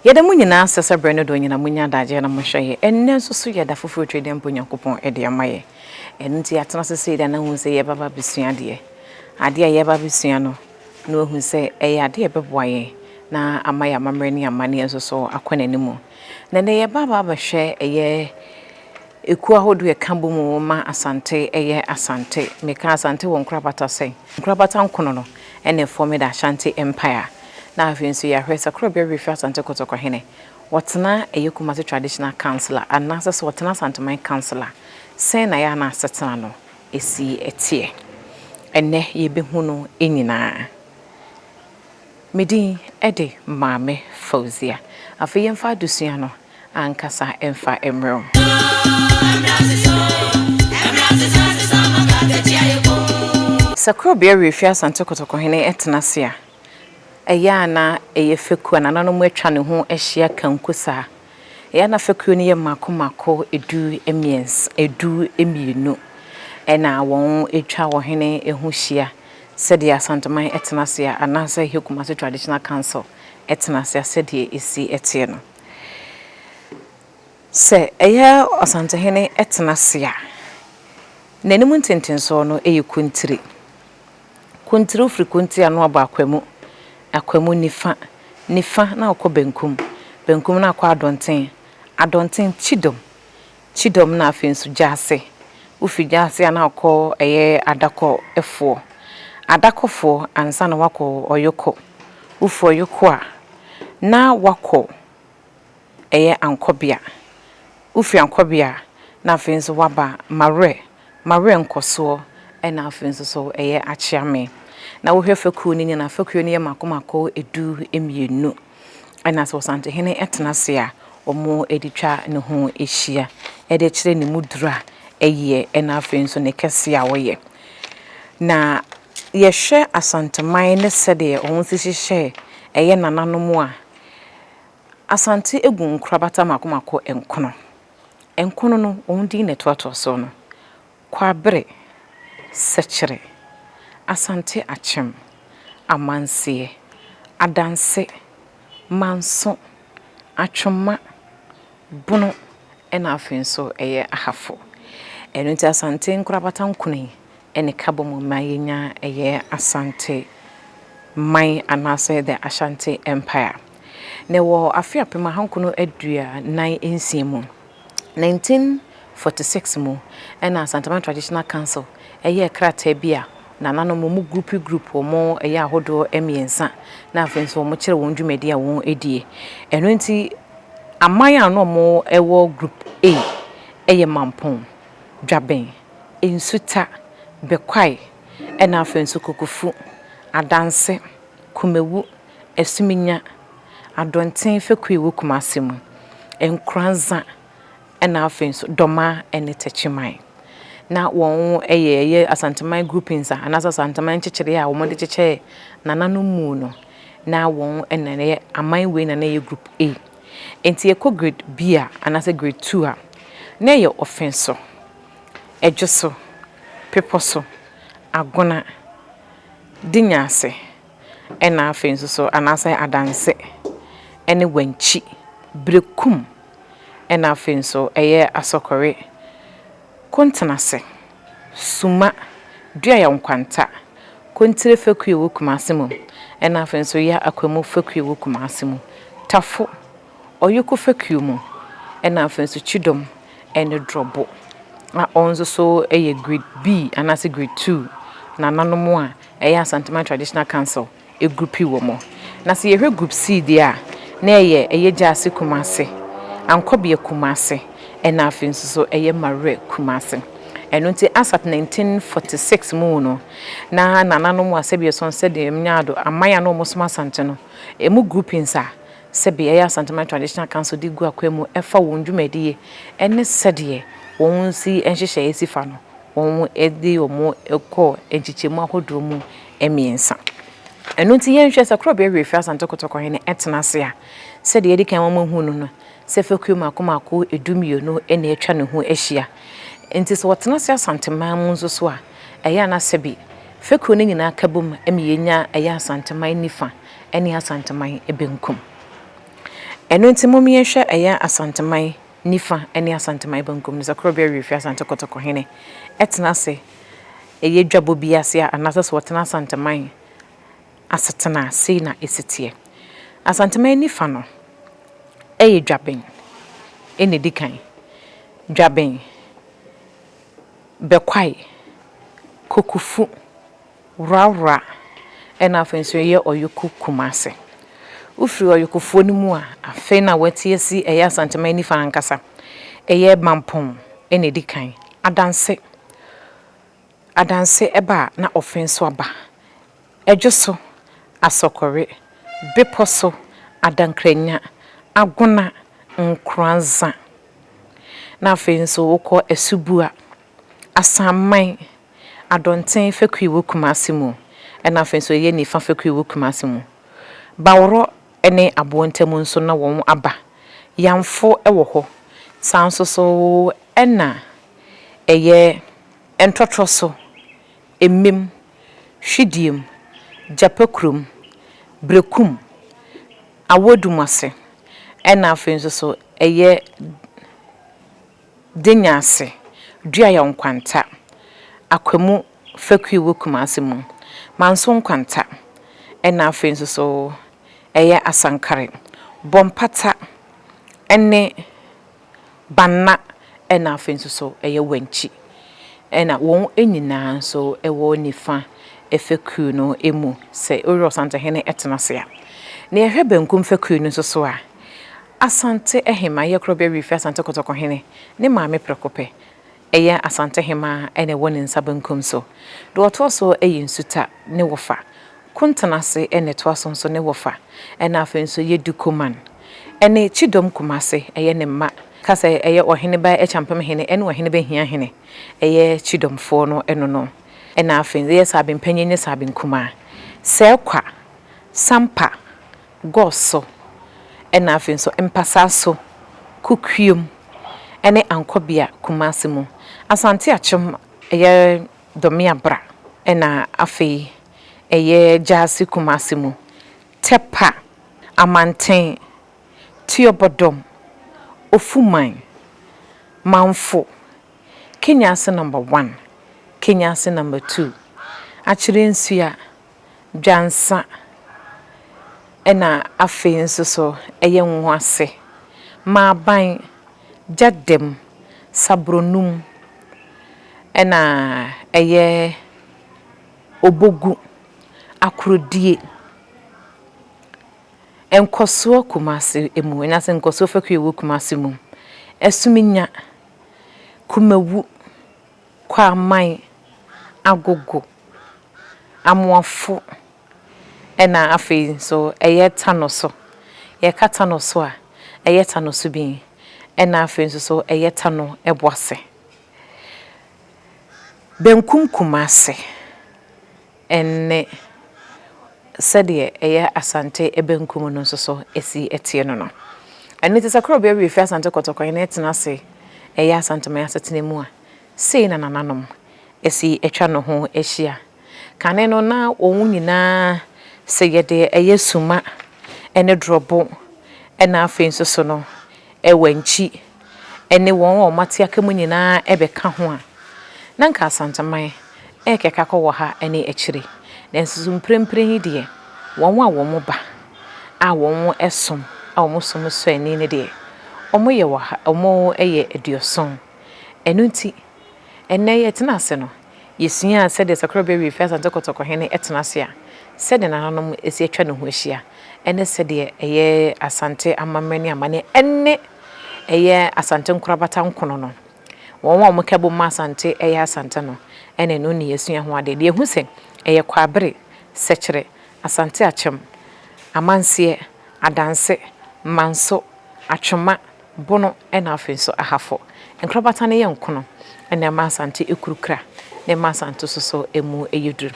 Yɛda mo nyinaa ase sɛ berɛ ne dɔ nyinaa monya adagyeɛ na mohwɛ yɛ. Ɛnnɛ nso so yɛ da foforɔ Twedeɛ mpo Nyankopɔn de ama yɛ. Ɛno nti yɛatena ase sei da na hu sɛ yɛba ba bɛsua adeɛ. Adeɛ a yɛba bɛsua no na wahu sɛ ɛyɛ adeɛ a ɛbɛboa yɛn na ama yɛn amammerɛ ne amanneɛ nso so akɔ n'anim. Na ɛnnɛ yɛba aba abɛhwɛ ɛyɛ ekuo ahodoɔ a ɛka bɔ mu ma Asante ɛyɛ Asante. Meka Asante wɔ nkorabata sɛn? Nkorabata nkono no ɛna ɛfɔme the Ashanti Empire. Na afei nso yɛahwɛ sɛ Korɔbea Werefie Asante Kɔtɔkɔhene wɔtena ɛyɛ Kumasi Traditional Council anaasɛ sɛ wɔtena Asanteman Council a, sɛn na yɛ ana asetena no ɛsi ɛteɛ. Ɛnnɛ yɛbɛhu no nyinaa. Me din ɛde Maame Fauzia. Afei yɛmfa adesua no ankasa ɛmfa mmerɛ wo. Sɛ Korɔbea Werefie Asante Kɔtɔkɔhene ɛtena ase a, ɛyɛ a na ɛyɛ fekuo a nananom atwa ne ho ahyia kanko saa. Ɛyɛ a na fekuo no yɛ mmaako mmaako 13, 12 ɛna wɔn atwa ɔhene ho hyia sɛdeɛ Asanteman ɛtena ase a anaasɛ ɛyɛ Kumasi Traditional Council ɛtena ase a sɛdeɛ ɛsi ɛteɛ no. Sɛ ɛyɛ Asantehene ɛtena ase a, n'anim ntentensoɔ no ɛyɛ kontire. Kontire wofiri kontire a na wabɔ akwamu. Akwamu nifa, nifa na akɔ benkum, benkum na akɔ adɔnten, adɔnten kyidɔm, kyidɔm na afei nso gyaase. Wofiri gyaase a na akɔ ɛyɛ adakɔfoɔ. Adakɔfoɔ ansa na wakɔ ɔyɔkɔ. Wofiri ɔyɔkɔ a na wakɔ ɛyɛ ankɔbea. Wofiri ankɔbea a na afei nso waba mawerɛ, mawerɛ nkɔsoɔ ɛna afei nso so ɛyɛ akyeame. Na wohwɛ fekuo no nyinaa, fekuo no yɛ mmaako mmaako 12. Ɛna sɛ Ɔsantehene ɛtena ase a, wɔn de twa ne ho ahyia ɛde kyerɛ ne mu duru a ɛyɛ ɛna afei nso ne kɛse a wɔyɛ. Na yɛhwɛ Asanteman ne sɛdeɛ wɔn si hyehyɛ ɛyɛ nananom a, Asante egu nkorabata mmaako mmaako 9. Nkono no, wɔn din na ɛtoatoa so no. Kwabere, Sɛkyerɛ, Asante Akyem, Amanseɛ, Adanse, Manso, Atwoma, Bono, ɛna afei nso ɛyɛ Ahafo. Ɛno nti Asante nkorabata nkono yi ɛne ka bɔ mu ma yɛnya ɛyɛ Asante man anaasɛ the Ashanti Empire. Na wɔ afe 1946 mu, 1946 mu, ɛna Asanteman Traditional Council ɛyɛ krataa bi a nananom wɔn group group wɔn ɛyɛ ahodoɔ mmiɛnsa na afei nso wɔn kyerɛ wɔn dwumadi a wɔn adie. Ɛno nti aman a na wɔn ɛwɔ group A ɛyɛ Mampong, Dwaben, Nsuta, Bɛkwae, ɛna afei nso Kokofu, Adanse, Kumawu, Asuminya, Adɔnten fekuo wɔ Kumase mu, Nkoranza, ɛna afei nso Dɔmaa ɛne Tɛkyiman. Na wɔn ɛyɛ Asanteman groupings a anaasɛ Asanteman nkyekyere a wɔn de kyekyɛ nananom mu no, na wɔn ɛna ɛyɛ aman wei na na ɛyɛ group A. Nti yɛkɔ grade B a anaasɛ grade 2 a, na ɛyɛ Ɔfenso, Ɛdwoso, Pepɔ so, Agona, Dinyaase, ɛna afei nso so anaasɛ Adanse, ɛne Wankyi, Berekum, ɛna afei nso ɛyɛ Asɔkɔre, Kontenase, Suma, Duaya Nkwanta, Kontire fekuo wɔ Kumase mu, ɛna afei nso yɛ Akwamu fekuo wɔ Kumase mu, Tafo, Ɔyoko fekuo mu, ɛna afei nso Kyidɔm ɛne Drɔbo. A ɔno nso so ɛyɛ grade B anaasɛ grade 2 nananom a ɛyɛ Asanteman Traditional Council egroupi wɔ mu. Na sɛ yɛhwɛ group C deɛ a, na ɛyɛ Gyaase Kumase, Ankɔbea Kumase, ɛna afei nso so ɛyɛ Mawerɛ Kumase. Ɛno nti as at 1946 mu no, na nananom a sɛbi ɛsɔn sɛdeɛ nyaado aman a na wɔn som Asante no, emu groupings a sɛbi ɛyɛ Asanteman Traditional Council de gu akwan mu ɛfa wɔn dwumadie ɛne sɛdeɛ wɔn si nhyehyɛeɛ si fa no, wɔn de wɔn kɔ nkyekyɛmu ahodoɔ mu mmiɛnsa. Ɛno nti yɛnhwɛ sɛ Korɔbea Werefie Asante Kɔtɔkɔhene ɛtena ase a, sɛdeɛ yɛdi kan wɔn ahu no, sɛ fekuo mmaako mmaako 12 ɛna atwa ne ho ahyia. Nti sɛ wɔtena ase Asanteman mu nso so a, ɛyɛ ana sɛbi fekuo no nyinaa ka bom ma yɛnya ɛyɛ Asanteman nifa ɛne Asanteman benkum. Ɛno nti mom yɛnhwɛ ɛyɛ Asanteman nifa ne Asanteman bankum no sɛ Korɔbea Werefie Asante Kɔtɔkɔhene tena ase ɛyɛ dwabɔ bi ase a anaasɛ sɛ ɔtena Asanteman asetena a sei na ɛsi teɛ. Asanteman nifa no ɛyɛ Dwaben ɛna ɛdi kan. Dwaben, Bɛkwae, Kokufu, Worawora ɛna afei nso ɛyɛ Ɔyoko Kumase. Wofiri Ɔyokofoɔ no mu a, afei na wate asi ɛyɛ Asanteman nifa ankasa. Ɛyɛ Mampong ɛna ɛdi kan. Adanse, Adanse ɛba a na Ɔfe nso aba. Ɛdwo so, Asɔkɔre, Bepɔ so, Adankranya, Agona, Nkoranza. Na afei nso wokɔ Asubua, Asanman, Adɔnten fekuo wɔ Kumasi mu, ɛna afei nso ɛyɛ Nifa fekuo wɔ Kumasi mu. Baworɔ ne Aboɔ ntam nso na wɔn aba. Yamfo wɔ hɔ. Saa nso so ɛna ɛyɛ Ntɔtɔ so, Emem, Hwidiem, Gyapakurom, Berekum, Awodumase, ɛna afei nso so ɛyɛ Denya ase, Duayɛ Nkwanta, Akwamu fekuo wɔ Kumasi mu, Manso Nkwanta, ɛna afei nso so ɛyɛ Asankare, Bɔmpata ne Banna, ɛna afei nso so ɛyɛ Wankyi. Ɛna wɔn nyinaa nso wɔ nifa fekuo no mu sɛ Owura Ɔsantehene tena ase a. Na yɛhwɛ benkum fekuo no nso so a, Asante Hemaa, yɛ korɔbea Wifi Asante Kɔtɔkɔ hene, ne maame prɛko pɛ, ɛyɛ Asante Hemaa na ɛwɔ ne nsa benkum so. Deɛ ɔtoa so yɛ Nsuta ne wɔfa, Kuntenase na ɛtoa so nso ne wɔfa, ɛna afei nso yɛ Dukoman ne Kyidɔm Kumase, ɛyɛ ne mma, ka sɛ ɛyɛ Ɔheneba Akyampem hene ne Ɔheneba Hiahene, ɛyɛ Kyidɔmfoɔ no no no, ɛna afei nso yɛ Saaben Panyin ne Saaben Kumaa, Sɛɛkwa, Sampa, Gɔs so, ɛna afei nso Mpasaa so, Kukuom, ne Ankɔbea, Kumasi mu. Asante Akyem ɛyɛ Dɔmeabra, ɛna afei ɛyɛ Gyaase, Kumasi mu. Tɛpa, Amanten, Tuobɔdɔm, Ofuman, Manfo, Kenyase number one, Kenyase number two, Akyerɛnsua, Dwansa, ɛna afei nso so ɛyɛ Nwoase, Maaban, Gyadam, Sabronum, ɛna ɛyɛ Obogu, Akorodie, Nkɔsoɔ Kumasi mu, anaasɛ Nkɔsoɔ Fekuo ɛwɔ Kumasi mu, Asuminya, Kumawu, Kwaman, Agogo, Amoafo, ɛna afei nso ɛyɛ Tano so. Yɛka Tano so a, ɛyɛ Tano so bi, ɛna afei nso so ɛyɛ Tano Ɛboase. Benkum Kumase ɛne sɛdeɛ ɛyɛ Asante benkum no nso so si teɛ no no. Ɛno nti sɛ Korɔbea wie fi Asante Kɔtɔkɔ na ɛtena ase ɛyɛ Asanteman asetena mu a, sei na nananom si atwa ne ho ahyia. Kane no na wɔn nyinaa sɛ yɛde ɛyɛ suma ne dorɔbo na afei nso so no wankyi ne wɔn a wɔate aka mu nyinaa bɛka ho a, na anka Asanteman rekeka kɔ wɔ ha ne akyire. Nanso so mprempren yi deɛ, wɔn a wɔba a wɔsom a wɔn som sɔ ani no deɛ, wɔyɛ wɔ ha, wɔyɛ aduɔson. Ɛno nti, ɛnnɛ yɛtena ase no, yɛsuaa sɛdeɛ Sakurabea Wiefie Asante Kɔtɔkɔ Hene tena ase a, sɛdeɛ nananom si atwa ne ho ahyia, ne sɛdeɛ ɛyɛ Asante amammerɛ ne amanneɛ ne ɛyɛ Asante nkorabata nkono no. Wɔn a wɔka bom ma Asante yɛ Asante no, ɛna ɛno ne yɛasua ho adeɛ. Deɛ yɛhu sɛ ɛyɛ Kwaabere, Sɛkyerɛ, Asante Akyem, Amanseɛ, Adanse, Manso, Atwoma, Bono na afei nso Ahafo. Nkorabata no yɛ nkono na ɛma Asante kuru kra na ɛma Asante nso so mu yɛ duru.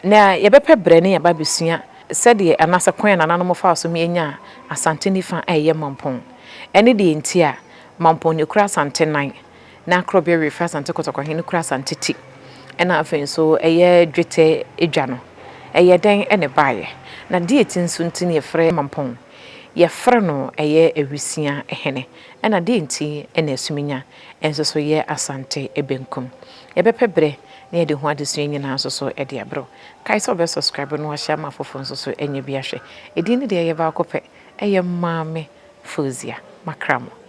Na yɛbɛpɛ berɛ ne yɛaba abɛsua sɛdeɛ anaasɛ kwan a nananom faa so ma yɛnyaa Asante nifa a ɛyɛ Mampong ɛne deɛ nti a Mampong na ɛkura Asante nan na Akorɔbea Werefiri Asante Kɔtɔkɔhene kura Asante ti ɛna afei nso ɛyɛ dwetɛ dwa no ɛyɛ dɛn na ɛbaeɛ na deɛ ti nso nti na yɛfrɛ Mampong. yɛfrɛ no ɛyɛ Awisia hene? Ɛna deɛ nti ɛna Asuminya nso so yɛ Asante benkum? Yɛbɛpɛ berɛ na yɛde ho adesua nyinaa nso so de abrɛ. Kae sɛ wobɛ subscribe no wahyɛ ama afoforɔ nso so anya bi ahwɛ. Ɛdin no deɛ ɛyɛ baako pɛ, ɛyɛ Maame Fozia Makramo.